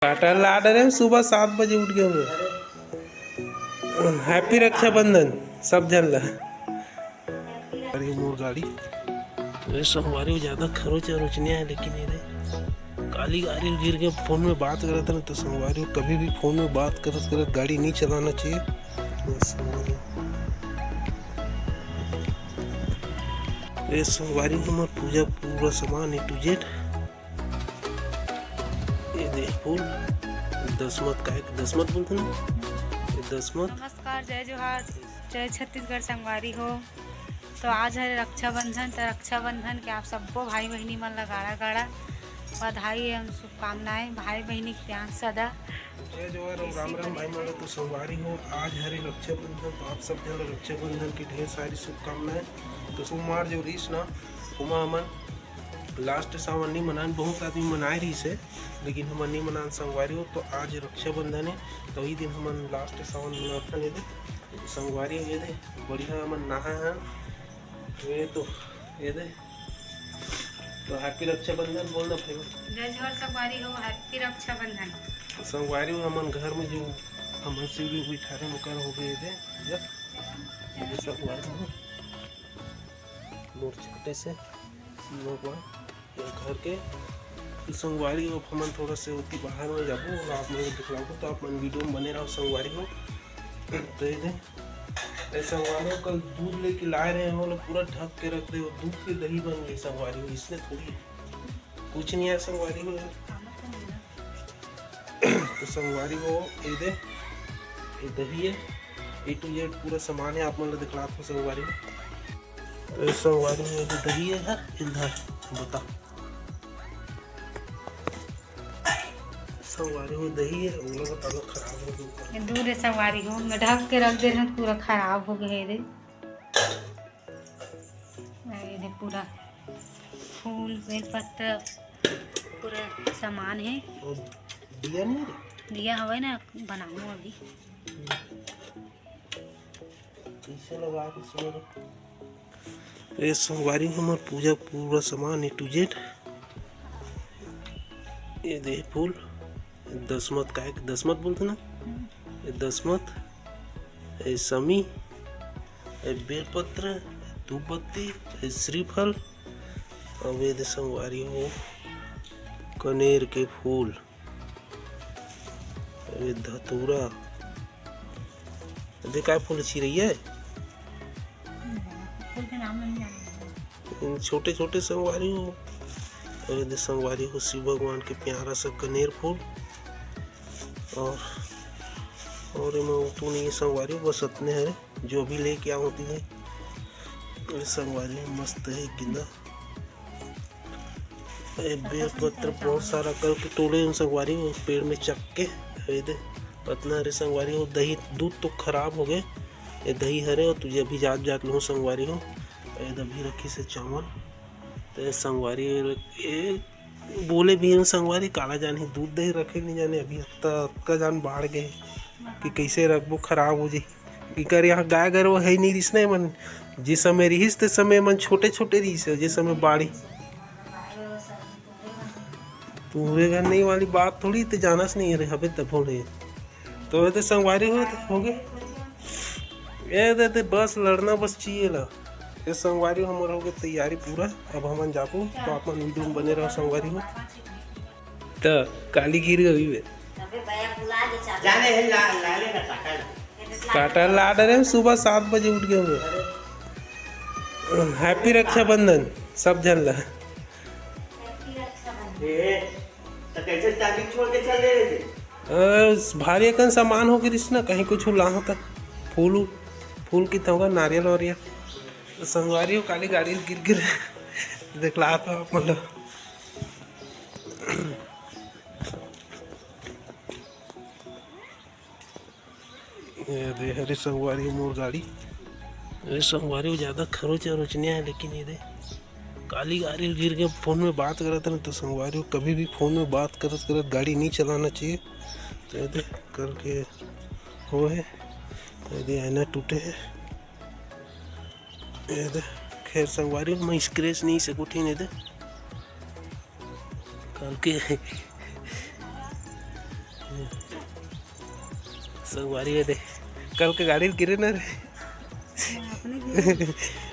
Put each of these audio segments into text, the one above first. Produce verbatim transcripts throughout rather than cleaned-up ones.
काटा ला डरे, सुबह सात बजे उठ गए हुए। Happy रक्षाबंधन सब झन ला। अरे मोर गाड़ी, अरे संगवारी हो, ज्यादा खरोच अरोच नहीं है, लेकिन ये दे काली गाड़ी गिर के फोन में बात करत ना, तो संगवारी हो, कभी भी फोन में बात करत करत गाड़ी नहीं चलाना चाहिए। ये संगवारी हो, ये संगवारी हो, हमर पूजा पूरा सामान A to Z। ये दे फूल, दसमत, काय दसमत बोलथे ना, ये दसमत। नमस्कार, जय जोहार, जय छत्तीसगढ़ संगवारी हो। तो आज हरे रक्षाबंधन, तो रक्षाबंधन के आप सब्बो भाई बहिनी मन ला गाड़ा गाड़ा बधाई एवं शुभकामनाएं। भाई बहिनी के प्यार सदा। जय जोहार और राम राम भाई मन ला। तो संगवारी हो, आज हरे रक्षाबंधन, तो आप सब जन ला रक्षाबंधन की ढेर सारी शुभकामनाएं। तो सोमवार जो रहिस ना, ओमा हमन लास्ट सावन नहीं मनान, बहुत आदमी मनाए रहिस हे, लेकिन हमन नहीं मनान संगवारी हो। तो आज रक्षाबंधन है, तो वही दिन हमन लास्ट सावन मनाथन। ये दे संगवारी हो, ये दे बढ़िया हमन नहाए हन। ये तो, ये दे तो happy रक्षाबंधन बोलना भाई। जय जोहार संगवारी हो, happy रक्षाबंधन। संगवारी हो, हमन घर में जो हमन शिवलिंग बिठारे ओकर हो गए, ये दे, ये संगवारी हो। मोर छोटे से शिव भगवान ये घर के। तो संगवारी हो, अब हमन थोड़ा से ओती बाहर में जाबो और आप मन को दिखलाबो, तो आप मन वीडियो में बने रहो संगवारी हो। तो ये दे, ये संगवारी हो, कल दूध लेके लाए रहे हो, पूरा ढक के रख दे, दूध के दही बन गई संगवारी हो, इसने थोड़ी कुछ नहीं है संगवारी हो। तो संगवारी हो, ये दे, ये दही है, A to Z पूरा सामान है, आप मन ला दिखलात हो संगवारी हो। तो ये संगवारी हो, ये दे दही है, इधर बता। संगवारी हो, दही है, ओला बता दो, खराब हो गया। ये दूध है संगवारी हो, मैं ढक के रख दे रहे, पूरा खराब हो गया है रे। ये दे पूरा फूल, बेलपत्र, पूरा सामान है। और दिया नहीं रे? दिया हवे ना, बनाऊँ अभी। कैसे लगा के सुन रे? ये संगवारी हमर पूजा पूरा सामान A to Z। ये दे फूल, दसमत, काय दसमत बोलथे ना, ये दसमत, ये समी, ये बेलपत्र, धूपबत्ती, ये श्रीफल, अउ ये दे संगवारी हो कनेर के फूल, ये धतूरा, ये दे काय फूल चिरैया है? फूल के नाम नहीं जानते। छोटे छोटे संगवारी हो, अउ ये दे संगवारी हो शिव भगवान के प्यारा सा कनेर फूल। और, और एमा उतू नहीं संगवारी हो, बस अतने हरे, जो भी लेके आओ होती है। ये संगवारी हो मस्त है गेंदा। ये बेलपत्र बहुत सारा कल के तोड़े हन संगवारी हो, पेड़ में चक के। ये दे, अतना हरे संगवारी हो, दही दूध तो खराब हो गए, ये दही हरे, और तुझे अभी जात जात लूँ संगवारी हो। ये दे अभी रखी से चावल, तो ये संगवारी हो, ये बोले भी हन संगवारी, काला जानी दूध दही रखे नहीं जाने, अभी अतका, अतका जान बाढ़ गए कि कैसे रखबो, खराब हो जाई। इकर यहाँ गाय गरवा है नहीं रिहिस ना, मन जिस समय रिहिस ते समय मन छोटे छोटे रिहिस हे, जिस समय बाढ़ी। तू हुए घर नहीं वाली बात थोड़ी ते जानस नहीं रे, हबे तब हो रे। तो ये तो संगवारी हो, हो गए। ये दे, दे बस लड़ना बस चाहिए ला। ये संगवारी हमर हो गए तैयारी पूरा, अब हमन जाबो, तो आप मन वीडियो में बने रहो संगवारी हो। तो काली गिर गई बे। जाने है ला, ला लेना काटा ला। काटा ला डरे, सुबह सात बजे उठ गए हुए। Happy रक्षाबंधन सब झन ला। ए, तो कैसे चाबी छोड़ के चल दे रहे थे? अ, भारी अकन सामान हो गिरिस ना, कहीं कुछ लाहूं त फूल, फूल की थोड़ा नारियल वारियल। तो संगवारी हो काली गाड़ी गिर गिर देखला था आप मतलब। ये दे, अरे संगवारी मोर गाड़ी, अरे संगवारी वो ज़्यादा खरोच अरोच नहीं है, लेकिन ये दे काली गाड़ी गिर के फ़ोन में बात करत रहे, तो संगवारी कभी भी फ़ोन में बात करत करत गाड़ी नहीं चलाना चाहिए। तो ये दे करके हो है, तो ये दे आईना टूटे है। ये दे, खैर संगवारी मैं स्क्रैच नहीं से कुछ नहीं दे। काल के संगवारी, ये दे, कल के गाड़ी गिरे ना रे।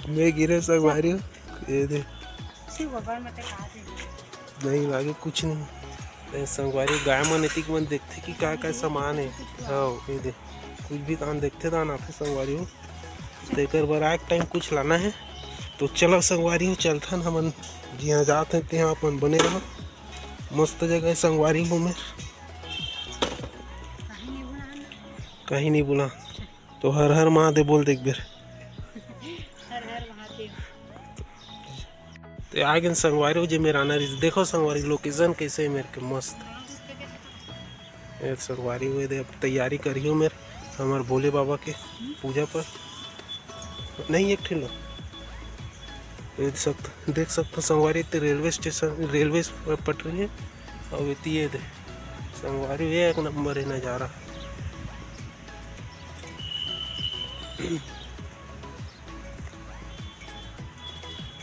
मैं गिरे संगवारी हो, ये दे। नहीं लागे कुछ नहीं। ए, संगवारी, गाय मन एतिक मन देखथे कि का का सामान है। हाँ, ये दे, कुछ भी तान देखथे तान आथे संगवारी हो। तेकर बर आए टाइम कुछ लाना है। तो चलो संगवारी हो, चलथन हमन जिहाँ जात हैं तिहाँ अपन बने रहो। मस्त जगह है संगवारी हो मेर। कहीं नहीं बुला तो हर हर महादेव बोल दे एक बेर। हर हर महादेव। तो आ गए संगवारी हो जे मेर आना रहिस। देखो संगवारी, लोकेशन कैसे है मेर के मस्त। ये संगवारी हो, ये दे, अब तैयारी करियो मेर हमर भोले बाबा के पूजा पर। नहीं, एक ठिन लो। ये देख सकत, देख सकत हो संगवारी, ते रेलवे स्टेशन, रेलवे पटरी है। और ये दे संगवारी, ये एक नंबर है नज़ारा।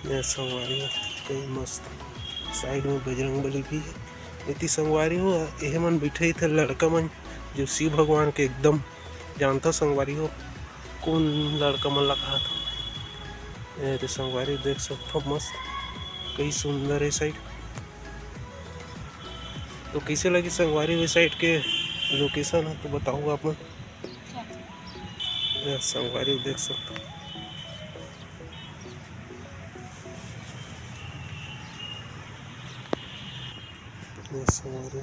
ये संगवारी हो, कई मस्त। साइड में बजरंग बली भी है। एती संगवारी हो, एहे मन बैठे थे लड़का मन, जो शिव भगवान के एकदम जानता संगवारी हो, कौन लड़का मन ला कहा था। ये तो संगवारी देख सकते हो, मस्त, कई सुंदर है साइड। तो कैसे लगी संगवारी हो साइड के लोकेशन है तो बताओ आप मन। ये संगवारी देख सकते हो। ये संगवारी।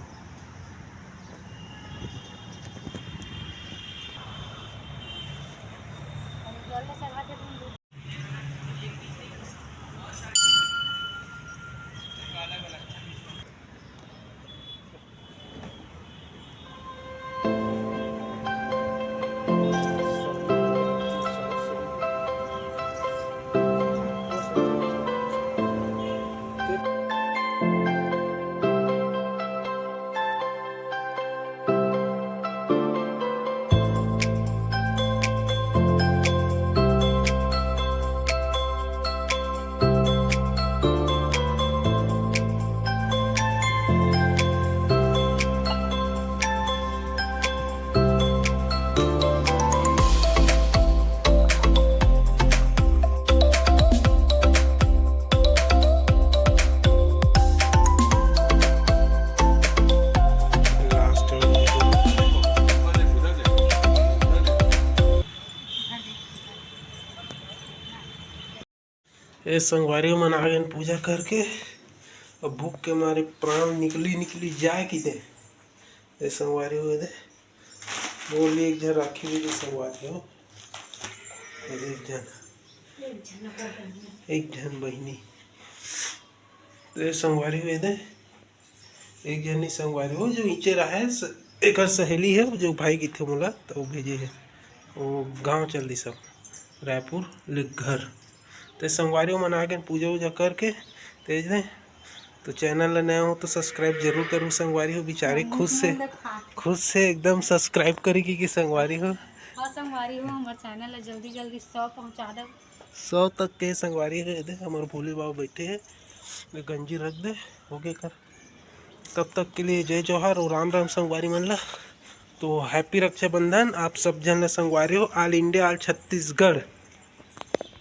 ए संगवारी मन आ गए पूजा करके। अब भूख के मारे प्राण निकली निकली जाए कि दे। ए संगवारी हो दे, बोली एक झन राखी भी दे संगवारी हो। एक झन, एक झन बहिनी। तो ये संगवारी हो दे, एक जनी संगवारी हो जो इचे रहे, स-, एकर सहेली है, जो भाई की थे मोला, तो वो भेजे है। वो गांव चल दी सब, रायपुर ले घर। तो संगवारी हो मन आ गए पूजा वूजा करके, तेज ने। तो चैनल ला नया हो तो सब्सक्राइब जरूर करूँ संगवारी हो। बेचारे खुद से, खुद से एकदम सब्सक्राइब करेगी कि संगवारी हो। हाँ संगवारी हो, हमारे चैनल ला जल्दी जल्दी सौ पहुँचा दो। सौ तक के संगवारी हो, ये दे हमारे भोले बाबा बैठे हैं, ये गंजी रख दे, हो गए कर। तब तक के लिए जय जोहार और राम राम संगवारी मन ला। तो हैप्पी रक्षाबंधन आप सब जन ला संगवारी हो, ऑल इंडिया, ऑल छत्तीसगढ़।